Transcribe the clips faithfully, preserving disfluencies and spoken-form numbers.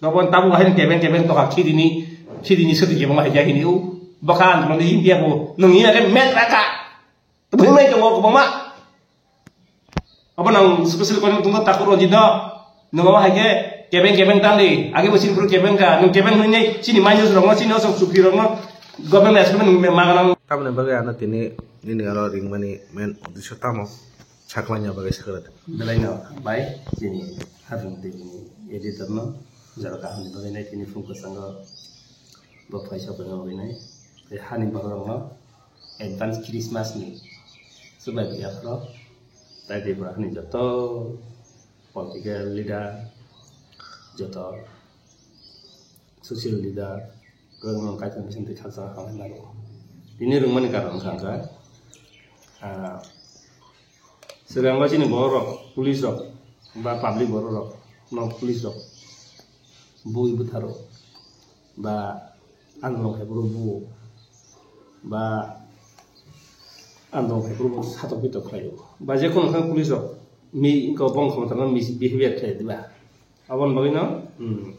Nokbo tabuk hai kebeng kebeng tokha khidini, khidini soti kebeng hai hini u. Bokha ang nokni India bo nungni age met raka. Tubui mai tongo kwbangma. Abo nang special kono tungma takhuk Ranjit no. Nung abo hai khe kebeng kebeng tangdi. Age bo chini bru kebeng ka. Nung kebeng hwnwi chini manjus rokno, chini osok chukri rokno government estimate nung magana. Tamni bagwi ano tini nini aro ringmani main uddesho tamo? Sakhlanya bagwi sakha. Belai no bai chini hatung tini editor no jora kaham ni bagwi nai tini phung kwchango bo phaisa bagwi nai. Tei hani borok no advance Christmas ni chubai yaphro tai Tripura hani joto political leader, joto social leader, rwngmung kaitor bising twi khakchang hamai mano. Tini rwngmani karon wngkha, wngkha, ah, swkango chini borok rok, police rok, ba public borok rok, no police rok, bui bwtharo, ba andolon khai borok buo, ba andolon khai borok satok pitok khlaio, ba je kono khe police rok mi, wngkha bong khomotano mis-, behavior khlai diba. Aboni bagwino, hmm,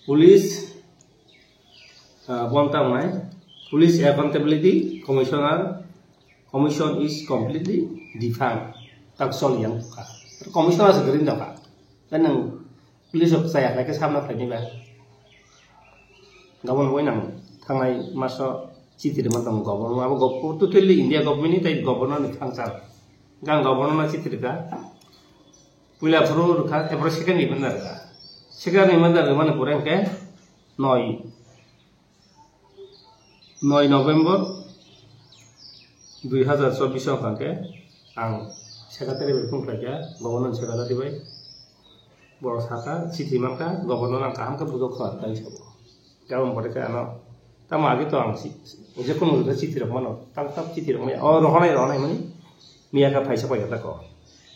police, ah, bonta wngnai, police accountability, commissioner, commission is completely defunct. Tak sol yang ka. Commissioner se green dong ka. Kan nang police ok saya lagi samna khlai ni ba. Gabon boi nang thangnai maso chiti rwma tong governor abo gov-, totally India government ni tai governor ni thangchar. Gang governor na chiti rwkha. Puila phuru rwkha, ephuru second ni banda rwkha. Second ni banda rwmani pore hwnkhe noi, noi November dui hazar chobbish o hwnkhe ang secretary bai phone khlaikha, governor ni secretary bai. Borok sakha, chithi mankha, governor ang kaham khe bujok kha, tai sabo. Gabon pore khe ano, tamo age to ang si, je kono rwkha chithi rok mano, tak tak chithi rok maya, o rohonai rohonai mani, miya kha phaisa paikha tako.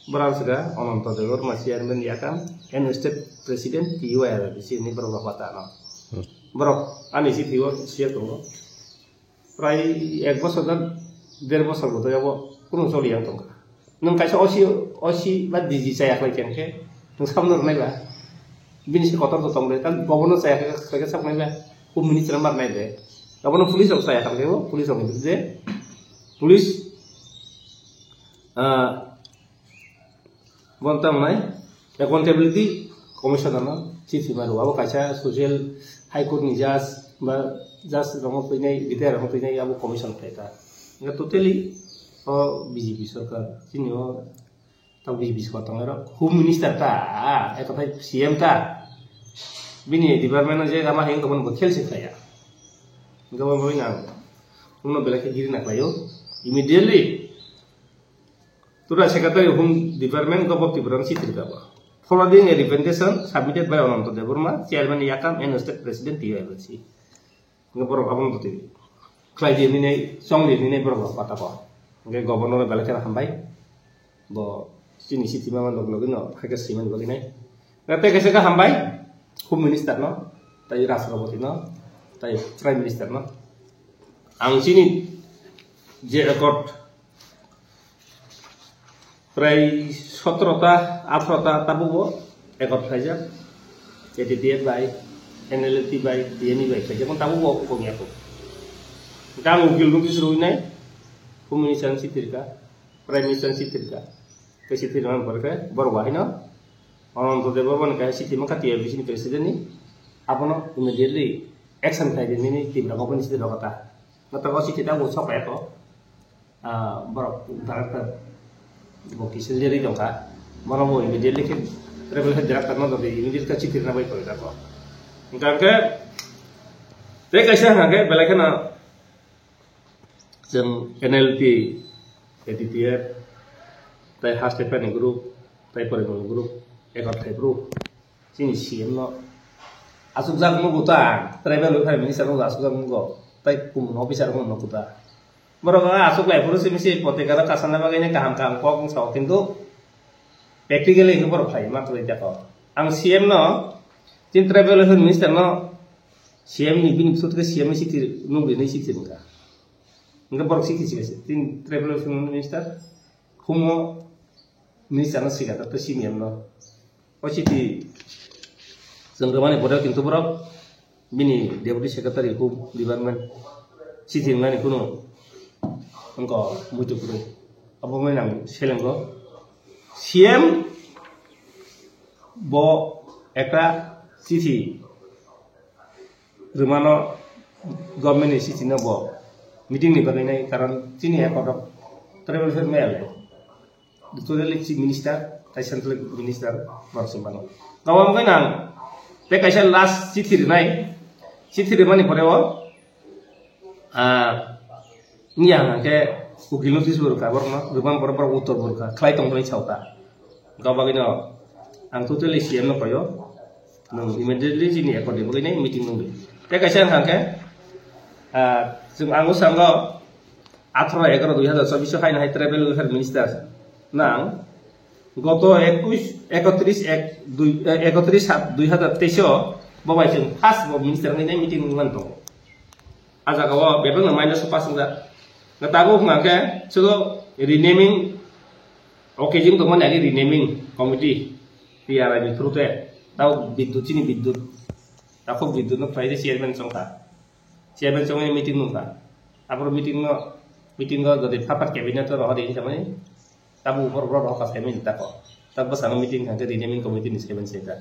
Borok ang swkha Ananto Debbarma chairman yakam, N state president, T U I R B C ni borok rok bata ano. Hmm. Borok ani chithi o share tongo. Prai ek bosor na der bosor bo to yabo kunu choli yang tongkha. Nwng kaisa O C, O C ba D G chaya khlai khe hwnkhe nwng samno rwnai ba? Bini se kotor to tong de, ta governor chaya khlai khe sak nai ba? Home minister mar nai de. Abono police rok chaya khlai khe bo, police rok ni de. Police, ah, Bo tamo nai accountability commissioner no chithi ma rwo. Abo kaisa social high court ni judge ba judge rok no twinai, retire rok no twinai abo commission khlai ta. Hwnkhe totally o B J P sarkar chini o tamo B J P sarkar tongnai rok home minister ta, a, ekotai C M ta. Bini department o je lama heng tongmani bo khel se khlai ya. Hwnkhe bo wngkha ang, bono belai khe giri na khlai o. Immediately Tura Secretary Home Department, Govt of Tripura ni chithi rwkha bo. Following a representation submitted by Ananto Debbarma, Chairman Yakam and State President T U I R C. Hwnkhe borok abono twi khlai di hinwi nai, chong di hinwi nai borok rok pata bo. Hwnkhe Governor no belai kheno hambai. Bo chini chithi mama log logino haikhe swimani bagwi nai. Tei kaisa khe hambai Home Minister no, tei Rashtrapati no, tei Prime Minister no. Ang chini je accord prai sotro ta, atharo ta tabuk bo accord khlaijak. A T T F bai, N L F T bai, T N E bai khlaijak, tabuk bo kongya kho. Ang ukil notice rwinai, Home Minister ni chithi rwkha, Prime Minister ni chithi rwkha. Tei chithi rwna pore khe borok bo haino Ananto Debbarma ni kaisa chithi mankha T I B C ni president ni, abono immediately action khlai di nini Tripura government ni chithi rwkha ta. Natok o chithi ta bo sok ya kho. Ah, borok director bo kisa leri tongkha. Bono bo immediately khe tribal health director no dodi immediately khe chithi rwna bai koi ta kho. Hwnkha khe tei kaisa hwnkha khe belai kheno Chwng N L P, A T T F, tei Haste Pani group, tei Porimoni group, ekot khai bru. Chini C M no asukjak nugo ta, tribal welfare minister no asukjak nugo, tei kumun officer no nugo ta. Borok asuk lai phuru simi se potrika rok kasalna bagwi kaham kaham kok wng sao, kintu practically khe borok khlai ma kwrwi ta kok. Ang C M no, chini tribal welfare minister no, C M ni bini bwswk khe C M ni chithi nugwi nai chithi rwkha. Hwnkhe borok chithi sika se, tini tribal welfare minister, humo minister no sika ta, tei C M no. O chithi Chwng rwmani borok kintu borok bini deputy secretary home department chithi rwnani kunu wngkha muitu kwrwi. Abo wngwi nang selengo C M bo ekta chithi rwmano government ni chithi no bo meeting ni bagwi nai, karon chini ekot rok tribal welfare maya le. Totally chief minister, tai central minister, borok se mano. Kabo wngkha nang, tei kaisa last chithi rwnai, chithi rwmani pore o, ah, wngya hwnka khe ukil notice bo rwkha borokno, rwmani pore borok uttor bo rwkha, khlai tongmani sao ta. Kabo bagwino ang totally C M no koyo, nwng immediately chini accord ni bagwi nai meeting nungdi. Tei kaisa wngkha khe, ah, chwng ang bwskango, আঠারো এগারো দুই হাজার চব্বিশ o haino hai tribal welfare minister nang goto একুশ, একত্রিশ এক দুই, eh, একত্রিশ সাত দুই হাজার তেইশ o bo bai chwng first bo minister wngwi nai meeting wngmani tongo. A jaga o bebak no minus o pass wngjak. Na tabuk hwnka khe sudo renaming occasion tongmani agi renaming committee T R I ni through te tabo Bidyut chini Bidyut takhuk Bidyut no khlai de chairman chongkha. Chairman chongwi meeting nungkha. Aboro meeting no, meeting o jodi phapat cabinet o rohor hinwi samani, tabo borok rok rohor kha family tako. Tak bwskango meeting kha khe renaming committee ni chairman se ta.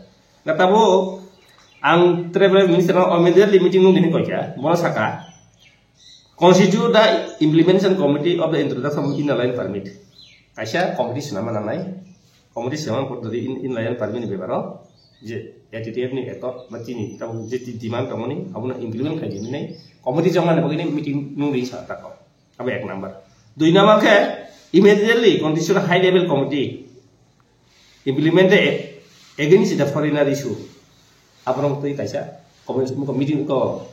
Na tabo ang tribal minister no immediately meeting nungdi hinwi koikha, bono saka, constitute the implementation committee of the introduction of inner line permit. Kaisa committee swnamna nangnai. Committee swnamna pore in, inner line permit ni bebaro je A T T F ni accord ba chini tabuk je demand tongmani abono implement khai di hinwi committee chongmani bagwi meeting nungdi sa tako. Abo ek number. Dui number khe immediately constitute high level committee implement the against the foreigner issue. Aborok twi kaisa committee, meeting ko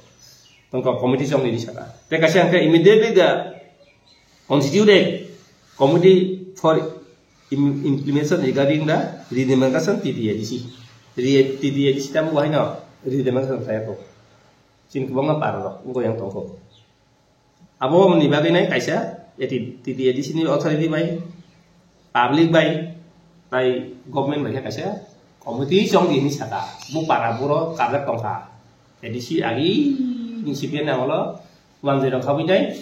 tongkha committee chongni saka. Tei kaisa hwnkhe immediately the constitute a committee for im-, implementation regarding the redemarcation T T A D C. Re-, T T A D C tamo bahai no redemarcation khlai ko. Chini kwbangma para rok wngkha yang tongkho. Abo ni bagwi nai kaisa A T, T T A D C ni authority bai, public bai, tai government bai khe kaisa committee chong di hinwi saka. Bo para buro karjak tongkha. A D C agi ni C P M ni amolo wanjwi rok khabwi nai,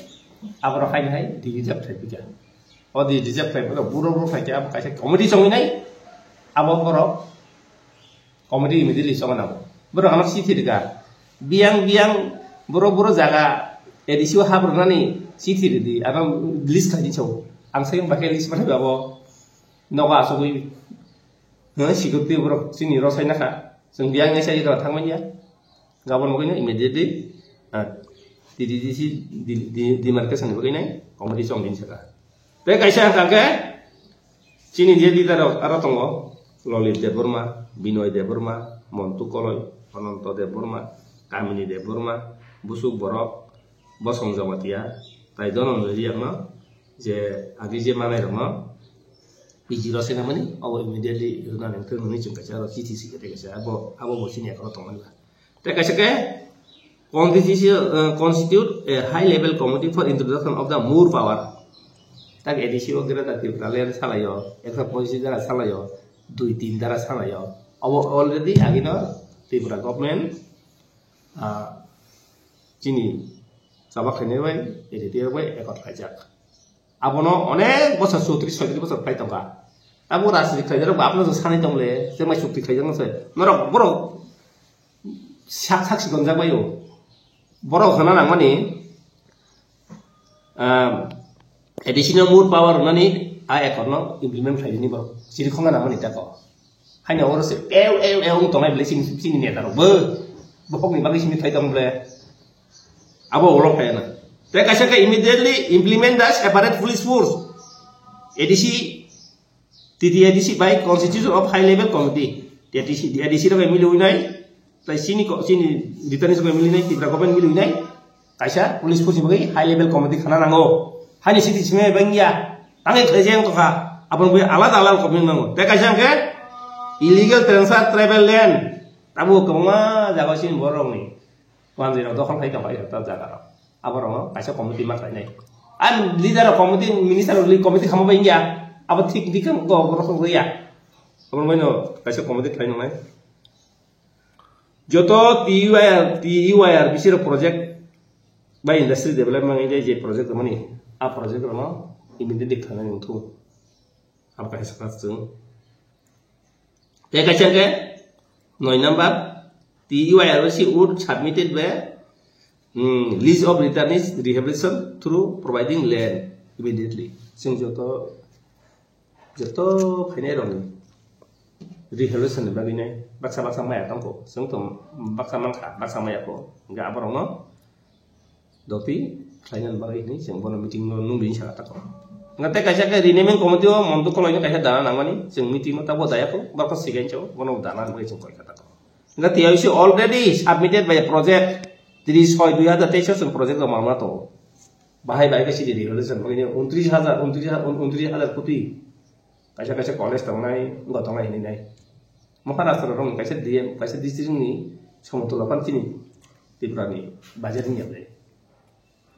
aborok haino hai di reserve khai phika. O di reserve khai phika, buro buro khai khe abo kaisa committee chongwi nai, abo borok committee immediately chongna nango. Borok ano chithi rwkha. Biyang biyang boro boro jaga A D C o hap rwnani chithi rwdi. Ano list khai di chao. Ang sai bakhe list pathai babo. Nogo asugwi. Hwng sikutwi borok chini rosai nakha. Chwng biyang nai sai rw thangmanya. Gabon bagwi no immediately, ah, T T D C di-, di-, demarcation ni bagwi nai committee chong din saka. Tei kaisa hwnkha khe chini je leader rok aro tongo, Lalit Debbarma, Binoy Debbarma, Montu Koloi, Ananto Debbarma, Kamini Debbarma, Busuk Borok, Bosong Jamatia, tai Dhananjay Riang no je agi je manai rok no P G rosai nangmani, abo immediately rwna nang thwng nangni chwng kaisa aro chithi si kete kaisa abo, abo bo chini ekoro tongmani ba. Tei kaisa khe constitution, uh, constitute a high level committee for introduction of the more power. Tak A D C o Greater Tipraland salaio, ekso pochish dara salaio, dui tin dara salaio. Abo already agino Tripura government, ah, chini sabak khainai bai, A D T O bai ekot khaijak. Abono onek bosor, chowtrish, soitrish bosor phai tongkha. Abo rajniti khlaijarok bo abono sanai tongle, je mai chukti khlaijakno se. Norok borok sak sak si gonjak baio. Borok hwnna nangmani, um, additional more power rwnani a accord no implement khlainani borok chiri khongna nangmani tako. Haino oro se ew ew ew wng tongnai bwle chini, chini neta rok bo. Bokhokni bagwi simi thai tong bwle. Abo ulo phai na. Tei kaisa khe immediately implement the separate police force. A D C, T T A D C by constitution of high level committee. A D C, A D C rok miliwi nai. Tai chini ko, chini returning rok miliwi nai, Tripura government miliwi nai. Kaisa police force ni bagwi high level committee khana nango. Haini siti simi bangya. Tangi khlai jeng tokha. Aboni bagwi alada alada committee nango. Tei kaisa hwnkhe illegal transfer tribal land. Abo kwbangma jaga chini borok ni. Wanjwi rok dokhol khai tongkha ta jaga rok. Abo rokno kaisa committee ma khlainai. Ang leader rok committee, minister rok committee khamo bai wngya. Abo thik thik khe go go rok ya. Abo bai no kaisa committee khlai nangnai. Joto T U I R, T U I R B C rok project ba industry development wngwi je project rwmani, a project rokno immediately khlainani wngthung. Abo kaisa sakha chwng. Tei kaisa khe noi number, T U I R B C would submitted by, hmm, list of returnees rehabilitation through providing land immediately. Chwng joto, joto phainai rokni rehabilitation ni bagwi nai baksa baksa maya tongkho. Chwng to baksa mankha, baksa maya kho. Hwnkhe aborokno doti khlaina bagwi hinwi chwng bono meeting no nungdi hinwi sakha tako. Hwnkhe tei kaisa khe renaming committee o Montu Koloi no kaisa dana nangmani, chwng meeting no tabo daya kho, borok sigain chao, bono dana nangmani chwng koi kha tako. Hwnkhe T I B C already submitted by a project, tris soi dui hazar teis o chwng project rok manma tongo. Bahai bahai khe city development bagwi untris hazar, untris ha-, un-, untris hazar koti. Kaisa kaisa college tongnai, wngkha tongnai hinwi nai. Maharashtra rok kaisa D M, kaisa district ni somotula phan chini Tripura ni budget wngya ble.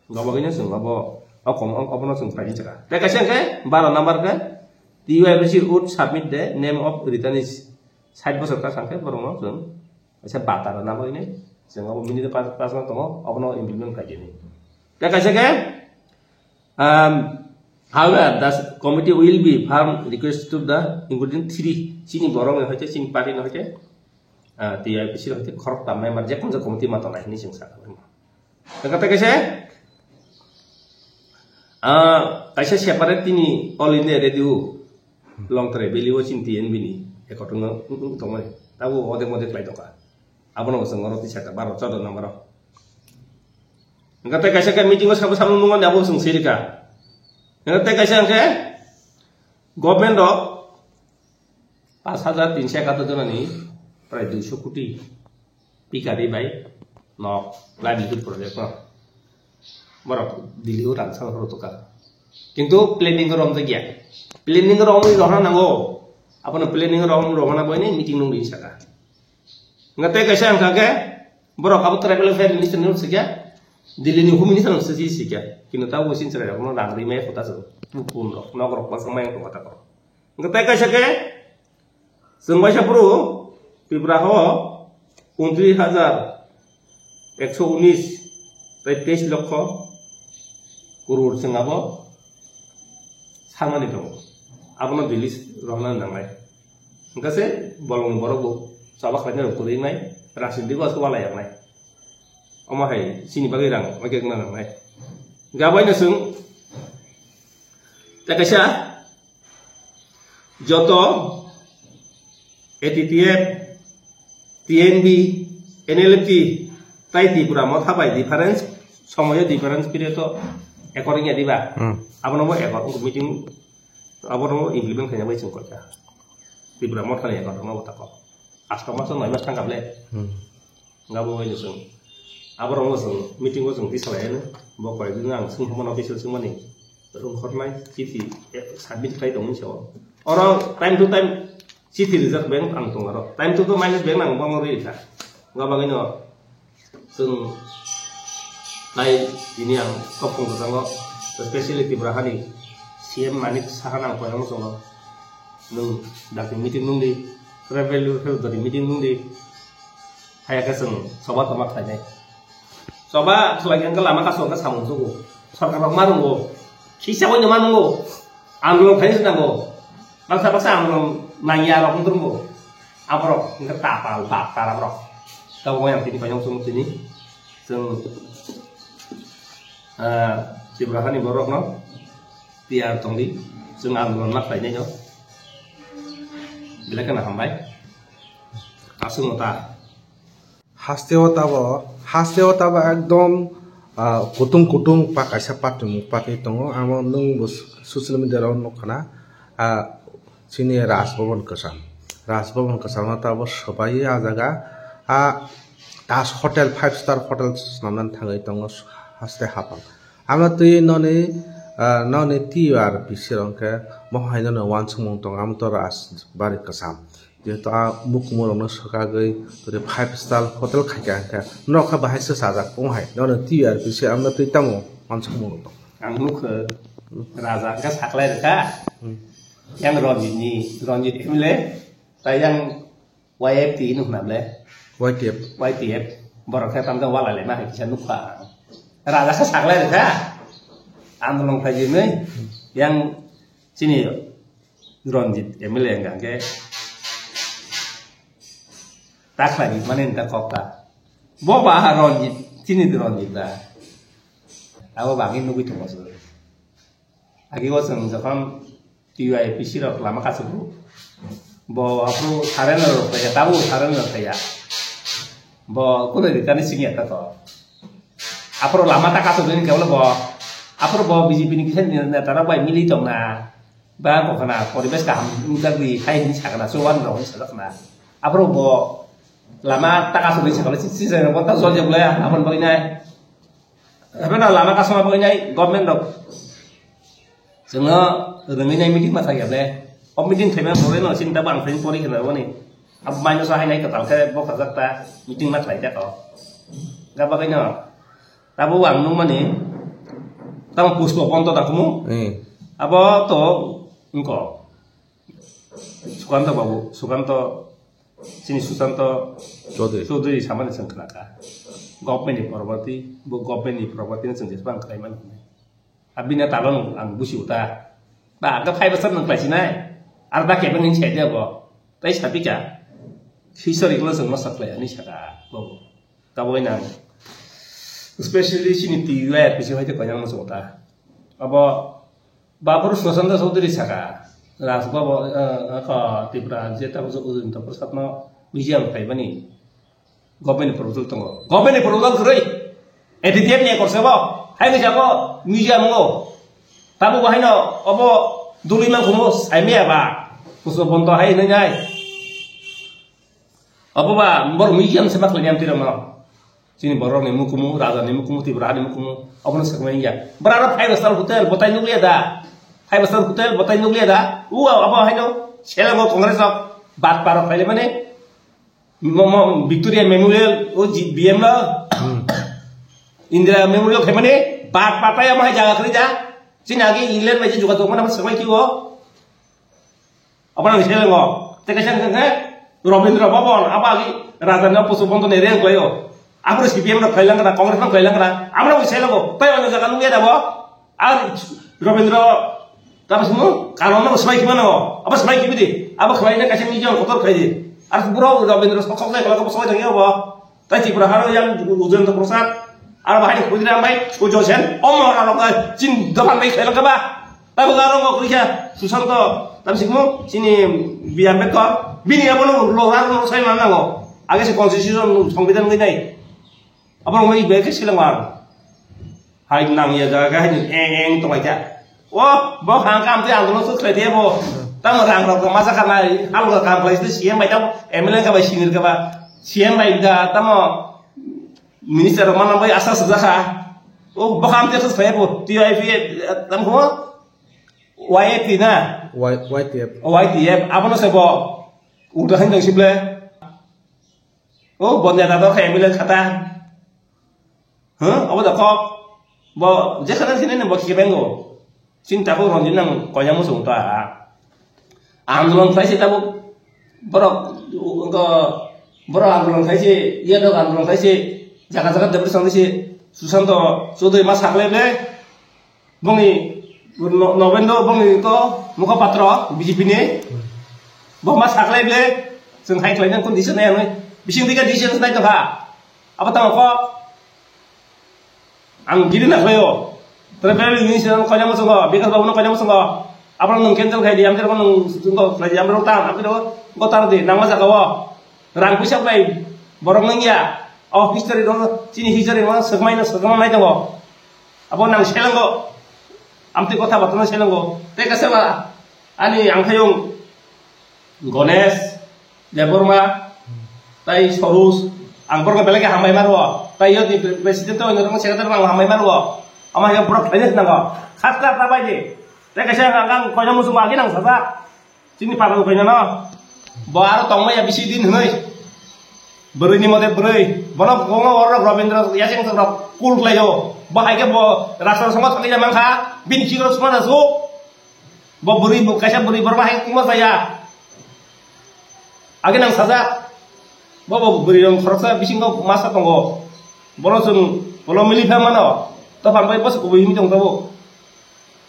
Gabagwino chwng abo, o kom-, o-, obono chwng phaidi chwkha. Tei kaisa hwnkhe baro number khe T U I B C would submit the name of returnees. Sait bosor kha sangkhe borokno chwng kaisa bata rwna bagwino chwng abo minute pass, pass no tongo, obono implement khaidi. Tei kaisa khe, um, however, the committee will be firm request to the including three, chini borok ni hoite, chini party ni hoite, ah, T I B C ni hoite khorokta member je kunja committee ma tongnai hinwi chwng sakha. Tei kaisa, ah, kaisa separate tini All India Radio Longtrai Valley o chini T N V ni ekotong no tongmani. Tabo odek modek khlai tongkha. Abono bo chwng oro tisa ka baro chordo number o. Hwnkhe tei kaisa khe meeting o sabo sabo nungmani abo chwng sirika. Hwnkhe tei kaisa hwnkhe government rok pash hajar tinso ekatur jonani prai duiso koti pikari bai nok livelihood project no. Borok Delhi o rang sal horo toka. Kintu planning o romjakya. Planning o romwi rohorna nango. Abono planning o rom-, rohorna boini meeting nungdi saka. Hwnkhe tei kaisa hwnkha khe borok abo tribal affair minister ni sikya, Delhi ni home minister ni sikya. Kintu tabo sin chwrai rokno rang rimai kota chwng. Pun rok, nok rok bwswk mai wngkha kota kok. Hwnkhe tei kaisa khe chwng waisa phuru Tripura o untris hajar ekso unis tei teis lokho kurur chwng abo sanmani tongo. Abono Delhi rohorna nangnai. Hwnkhe se bolongni borok bo choba khlainai rok kwrwi wngnai, rajniti bo aswk walai wngnai. Omo hai chini bagwi rang wngkhe wngna nangnai. Gabaino chwng tei kaisa joto A T T F, T N V, N L F T, tai Tipra Motha bai difference, somoyo difference period to ekor wngya diba? Hmm. Abono bo ekor meeting, abono bo implement khaina bai chwng koi kha. Tipra Motha ni ekor wngma bo tako. Asto maso noi mas thang kha ble. Hmm. Nga bo wngkha chwng. Aborok no chwng meeting o chwng tisalai ano. Bo koi din ang swng mano official swng mani. Rung khornai chithi, eh, submit khlai tong mani sao. Oro time to time chithi rijak bank ang tong aro. Time to to minus bank ang bang ri kha. Nga bagwi no chwng tai tini ang topung kwchango, especially Tripura hani C M Manik Saha nang koyang chwngo. Nwng dakti meeting nungdi, tribal welfare dori meeting nungdi. Haya khe chwng choba toma khlainai. Choba khlai khe lama kasu khe samung sugo. Sorkar rok ma nungo. Kisa wngya ma nungo. Andolon khainai se nango. Baksa baksa andolon nangya rok wng tongbo. Aborok hwnkhe tapal bak tara borok. Tabuk yang tini koyang chwng tini. Chwng, ah, Tripura hani borokno tiyar tongdi. Chwng andolon ma khlainai no. Belai kheno hambai. Aswk no ta. Haste o tabo, haste o tabo ekdom, ah, kutung kutung pa kaisa patwi mung patwi tongo. Amo nwng bo social media rok nukha na, ah, chini Raj Bhavan kwcham. Raj Bhavan kwcham no tabo swbai ah jaga, ah, Taj Hotel, five star hotel swnamnani thangwi tongo haste hapang. Amo twi noni, ah, noni T R P C rok khe mo hai noni uansukmung tongo, amo to Raj Bari kwcham. Jehetu a bukumungrokno swkagwi tei five star hotel khaikha hwnkhe norok khe bahai se chajak wng hai, nono T R P C amno twi tamo uansukmung rok tong. Ang nukha, raja khe saklai rwkha. Hmm. Yang Ranjit ni, Ranjit M L A, tai yang Y F T hinwi hwnna ble. Y T F. Y T F. Borok khe tamjak walai laima hai kisa nukha. Raja khe saklai rwkha. Andolong khlai jinwi yang chini Ranjit M L A wngkha khe ta khlai mani wngkha kok ta. Bo ba Ranjit, chini Ranjit da. Abo bagwi nugwi tongo se. Agi o chwng jokhon T Y P C rok lama kasu bo aphuru surrender rok khlaiya, tabuk surrender khlaiya. Bo kunu rikani singya ta to. Aphuru lama ta kasu dini keblo bo. Aphuru bo B J P ni kisa neta rok bai mili tongna. Ba kokhna poribesh kaham wngjakdi hai hinwi sakna, chuban rok hinwi sajakna. Aphuru bo lama ta kasu dini sakna si si jani bo ta jol jebla abon bagwi nai. Ebe no lama kasma bagwi nai government rok. Chwngno rwngwi nai meeting ma thangya ble. O meeting khaima pore no chini tabuk ang training pori khna boni. Abo maino sa hai nai kwtal khe bo khajak ta meeting ma khlai ta ko. Ga bagwi no. Tabuk ang nung mani. Tamo pushpo ponto ta kumu. Eh. Abo to wngko. Sukanto babu, Sukanto, chini Susanto Chaudhary. Chaudhary samani chwng khnakha. Government ni property, bo government ni property no chwng jesbang khlai mani. Abini talon ang busi uta. Ba, ga five star nang khlai sinai. Ar ba kebeng hin sai de bo. Tai sapika. History ko chwng no saklai ani saka. Bo. Taboi nang. Especially chini T Y R P C hai te koyang no chwng ta. Abo Bapur Sushanta Chaudhary saka, Rajbhavan, eh, eh, ko Tipra, je tabuk je Ujjwanta Prasad no museum khlaimani government ni proposal tongo. Government ni proposal kwrwi. A D T F ni ekor sebo. Hai ni jago museum ngo. Tabuk bo haino obo dului man khumo saimaya ba. Puso bonto hai hinwi nai. Obo ba bor museum se ma khlainai amtwi rokno. Chini borok ni mukumu, raja ni mukumu, Tripura ni mukumu, obono swkmai ya. Bwraro five star hotel, botai nukliya da? Five star hotel, botai nukliya da? U abo haino, selango Congress rok, bat parok khaile mane, mo, mo, Victoria Memorial, o ji, B M lo, Indira Memorial khaimani, bat patai amo hai jaga khali da? Chini agi England bai je juga tongmani amo swkmai kiwo? Aboni selengo, tei kaisa hwnkhe Rabindra Bhaban, abo agi raja no pusu bondo ni reng klaio. Aboni C P M rok khlai langkha, Congress rok khlai langkha, abo rok selengo, tei ono jaga nukya dabo. Ar Rabindra, tamo simo, karon no swbai khima no, abo swbai khibidi, abo khlai na kaisa museum kotor khlai di. Ar bro Rabindra sok sok jai kala ko swbai thangya bo. Tai Tripura haro yang Ujjwanta Prasad, ar bahai Khudiram bai, Sujo Sen, omo rok chin dokan bai khlai langkha ba. Tabuk aro ngo kwrwikha Susanto, tamsik mo, chini B R Ambedkar, bini abono lo, aro no sai man nango. Age se constitution, songbidan ngai nai. Abono ngai bai khe silang war. Hai nang ya jaga hai eng eng tonglaikha. O, bo hang kam te andolon suk khlai de bo. Tamo rang rok masa kanai, hal rok kam khlai se C M bai tamo, M L A ka bai senior ka ba, C M bai da tamo minister rok mana bai asa sujaka. O, bo kam te suk khlai bo, T I P, tam ko? Y A P na? Y-, Y T F. O, Y T F, abono se bo. Uda hin dang sible. O, bo neta do khe M L A khata. Huh? Obo da kok. Bo, je khana sini ne bo kibengo. Chin ta ko ronjin nang koya mo sung ta. Andolon khlai se tabuk. Borok, ko, borok andolon khlai se, iya dok andolon khlai se. Jaga jaga debri song se. Susanto Chaudhary ma saklai ble. Bongni no-, Nobendro bongni ko mukho patro B J P ni. Bo ma saklai ble, chwng hai khlai nang kon decision nai anoi. Bising dikhe decision nai tokha. Abo tamo kok. Ang giri na khlaio. Tribal minister no kanya musungo, Bikas Babu no kanya musungo. Abo nang cancel khai di, ang khe nang sungo khlai di, ang tam, ang khe go tar di, nang ma jaga o. Rang puisa bai borok nang ya. O history no, chini history no, swkmai no, swkmai nai tongo. Abo nang selengo. Amtwi kotha bathana selengo. Tei kaisa ba ani angkhayung Ganesh Debbarma tai Sorus ang borok belai khe hambai mano. Tai yo di president to nang secretary nang hambai mano. Ama yang borok khaina nango. Khat khat ta bai di. Tei kaisa ang ang koina musu magi nang sasa. Chini papa ukaina no. Bo aro tongmaya bisi din hwnwi. Bwrwini mode bwrwi. Bono kwbangma borok Rabindra Yasing rok kul khlaio. Bo hai khe bo rasta songma thangwi ya mankha. Bini chikoro songma da su. Bo bwrwi bo kaisa bwrwi borok hai kwma saya. Age nang saja. Bo bo bwrwi rong khoroksa bisingo masa tongo. Bono chwng ulo mili pha mano. Tophan bai bwswk kubui himwi tong tabuk.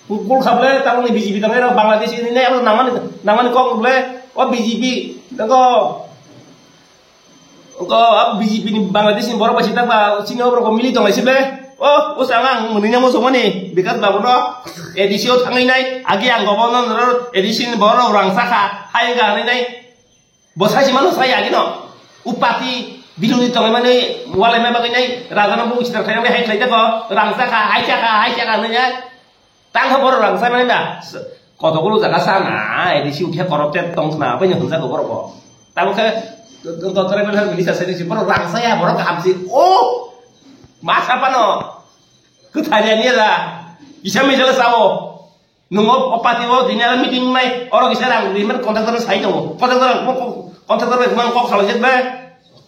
Kul khaple tabukni B J P tongnai rok Bangladesh ni nai abo nangmani nangmani kok ble o B J P tongo. Ko B J P ni Bangladesh ni borok bai sitang ba chini oborok mili tonglai sible. O usang ang mwnwi namo somani Bikas babu no A D C o thangwi nai agi ang governor A D C ni borok rang sakha hai ga nai nai. Bo sai si mano sai agi no. Upati biluni tonglai mani walai ma bagwi nai raja no bu chita thai nai hai khlai jako rang sakha hai sakha hai sakha nai nai. Tang kha borok rang sai mani da. Kotokulu jaga sana, A D C ukhe corrupted tong khna, bai ni hunjago borok bo. Tamo khe, to, to, to, tribal health minister sai si borok rang saya, borok kaham si. Oh! Ma sapa no? Kwthai ya ni da. Isa mi jala sao. Nungo o party o dini ala meeting nai, oro kisa rang di mer contractor sai to. Contractor mo contractor bai mang kok salai jet be.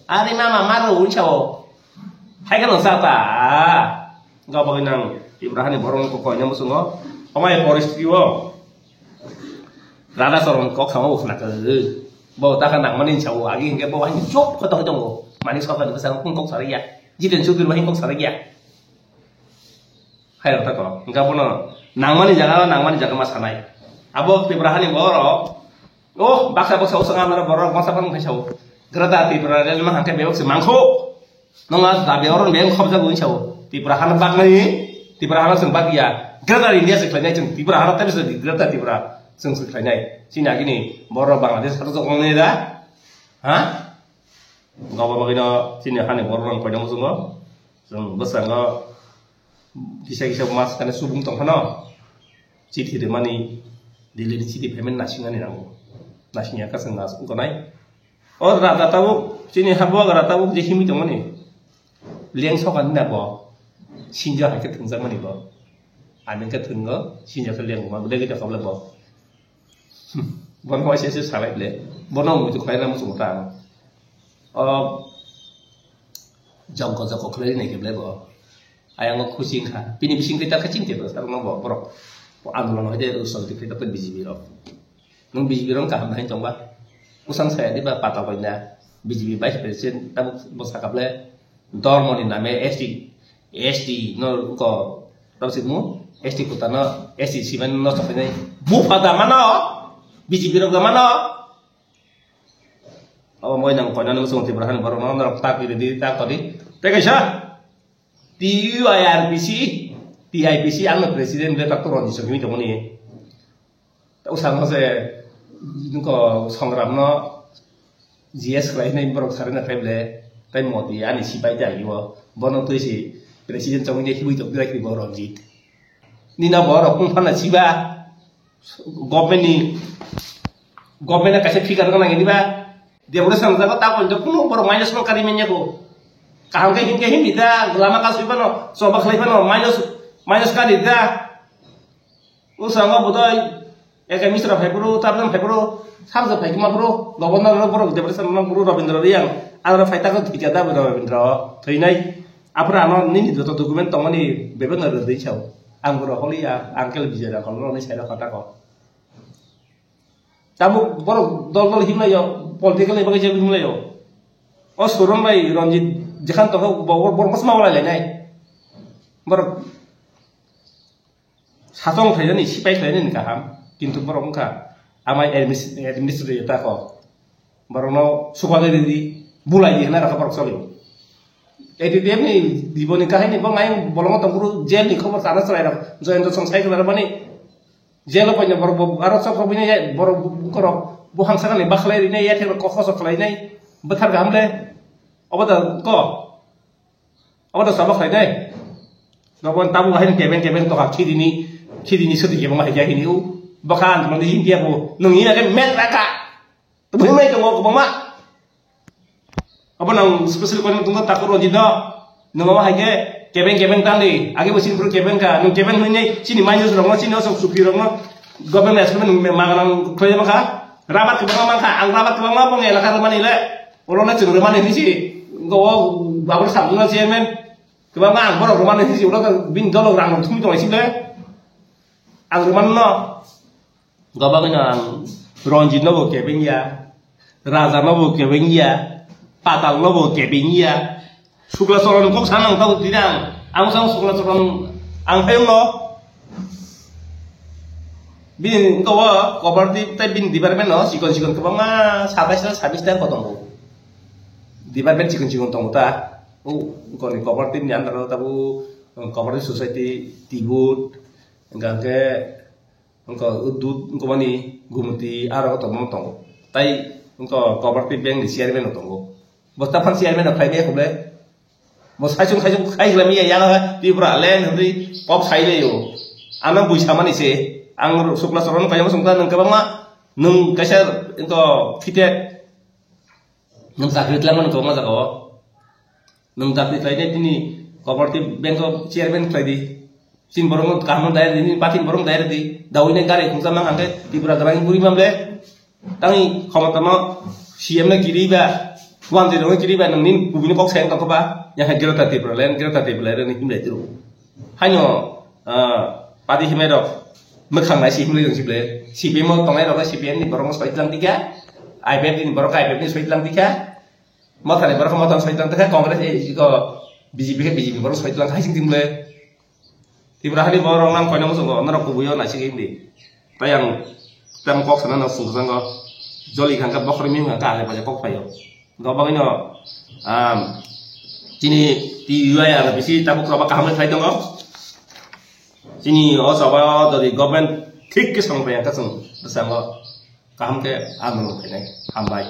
Ari mama maro un sao. Hai kano sata. Gabagwi nang Tiprahani borok no kok koina musungo. Amai poristiti o. Radha Charan kok sama ukhna ke. Bo ta kha nangmani sao agi hingke bo hai chop kota tongo. Mani sokha ni bwsang kok sarai ya. Jiten Chaudhary bai kok sarai ya. Hai rok tako. Hingke bono nangmani jaga nangmani jaga ma sanai. Abo Tiprahani borok. Oh, baksa baksa usang amara borok baksa baksa khai sao. Greta Tipra rel ma hangke bebak se mangkho. Nonga dabi oron beng khobja gun sao. Tipra hana bak nai. Tipra hana seng bak ya. Greater India se khlainai chwng Tipra hana tabi se Greater Tipra seng se khlainai. Chini agini borok Bangladesh hata jok nai da. Ha? Gobo bagino chini hani borok rang koidong sungo. Chwng bwskango kisa kisa mas kane subung tong phano. Chithi rwmani Delhi ni chithi phaimani nasingani nango. Nasingya kha chwng nas gonai. O raja tabuk, chini habo raja tabuk je himwi tongmani. Leng sokani na bo. Sinjo hai khe thwngjakmani bo. Ani khe thwngo, sinjo khe leng ma, legi ta kobla bo. Hmm. Bono waisa se salai ble. Bono muitu khlai na muchung ta. O jongko jongko khlai nai khe ble bo. Ayang o khuching kha. Bini bising khe ta khe chingte bo, sar no bo, borok. Andolon hai de, usal khe ta B J P rok. Nung B J P rok kaham hai tongba? Usang saya di ba pata koina. B J P vice president tabuk bo sakable dormo ni name S T, S T no ko tabuk sikmu S T kota no S T siman no sakne. Bu pata mano B J P rok mano. Abo moi nang koina nung sung Tripura hani borok no norok tak di tak todi. Tei kaisa T U I R P C, T I P C ang no president le tak to Ranjit Singh tongmani. Usang se nungko songram no G S khlai hinai borok sari na khlai ble tai Modi ani sipai da yo bono twi si president chongni hibui tok dai kri bo Ranjit. Nina borok kung phana siba government ni government na kaisa figure ko nangi diba. Dia bole sang jago ta pon kuno borok minus no kari menya ko. Kaham ke him ke him ida lama ka sui bano soba khlai bano minus minus kari da. O sango bodoi, eke misra phai phuru, tabjang phai phuru, sabja phai kma phuru, governor ro borok Debresan mang phuru, Rabindra Reang, ang ro phai tako thwikya da bo Rabindra o, thwinai. Aphuru ano nini joto document tongmani bebak no rwdwi sao. Ang boro holi ya, uncle Vijay Rang holo ni sairo kha tako. Tabuk borok dol dol himlai yo, political ni bagwi je himlai yo. O Suron bai Ranjit jekhan tongkha bo, bo, borok bwsma walai lainai. Borok Sachong khlainani, sipai khlainani kaham, kintu borok wngkha amai admis-, administrator ta kok. Borokno sukhwlai ridi, bulai di hwnna rokha borok choli. A T T F ni diboni kahini bo ngai bolongo tongphuru jail ni khobor sana chwrairok, Jayanta Song sai khwlarmani jail o paina borok bo aro chok rok bini borok bukorok buphang sakani bakhlai rinai yathek rok kok kosok khlainai bwthar kaham le obo da ko. Abo da sabak khlai dai. Nokon tabuk hai kebeng kebeng tokha khidini, khidini soti kebeng hai jahini u. Baka ang mani India bo nung ina ke men raka. Tubui mai tongo kwbangma. Abo nang special kono tungko takur Ranjit no. Nung abo hai ke kebeng kebeng tangdi. Age bo sin puru kebeng ka. Nung kebeng hwnwi nei chini minus rokno, chini osok supi rokno. Government estimate nung maganang khlai mangkha. Rabat kwbangma mangkha. Ang rabat kwbangma bong elaka rwmani le. Olo na chwng rwmani hwnwi si. Go babur samung na chairman. Kwbangma ang borok rwmani hinsi ulo bini dolo rang rok thumwi tonglaising le. Ang rwmano no. Gabagwino ang Ranjit no bo kebeng ya, Raja no bo kebeng ya, Patal no bo kebeng ya. Sukla Choron kok sana ang tau tidak. Ang sang Sukla Choron ang payung lo. Bini engko o cooperative tei bini department no sikon sikon kwbangma satais na sabis ta engko tongo. Department sikon sikon tongo ta. O engko ni cooperative ni under o tabu cooperative society, tibut, engka ke engko udut, engko mani gumuti aro tongo tongo. Tai engko cooperative bank ni chairman no tongo. Bo ta phan chairman no khlai me khuble. Bo saisung saisung khai hwlai ya, yang ha Tripura land hwnwi pop sai le yo. Ano bui samani se. Ang Sukla Choron kaya sungta nang kwbangma nang kaisa to fitted nang chakri tlang man kwbangma jaga o. Nang chakri khlai ne tini cooperative bank o chairman khlai di. Tin borong kaham dai di, ni patin borong dai di. Dawi ne gari khungsa mang hangke Tripura garang buri mamle. Tangni khomotamo C M no kiri ba, wan je no kiri ba, nang nin kubini kok sayang tongkha ba, yang hai Greater Tipraland, Greater Tipraland ni himlai tiro. Haino, ah, padi himai rok, mekhang nai si himlai jong sible, C P M o tongnai rok C P M ni borok no soi tlang dikha, I P F ni borok I P F ni soi tlang dikha, motha ni borok motha soi tlang dikha, Congress e iko B J P khe B J P borok soi tlang hai sing timble. Tripura hani borok nang koina muchungo norok kubuio naisik hindi. Tai ang tang kok sana no sung sango. Joli khangka bokhormi khangka ale baja kok paio. Go bagino, um, chini T U I R bisi tabuk roba kaham khai tongo. Chini o saba jodi government thik ke song paya ka sung sango kaham ke andolon khainai hambai.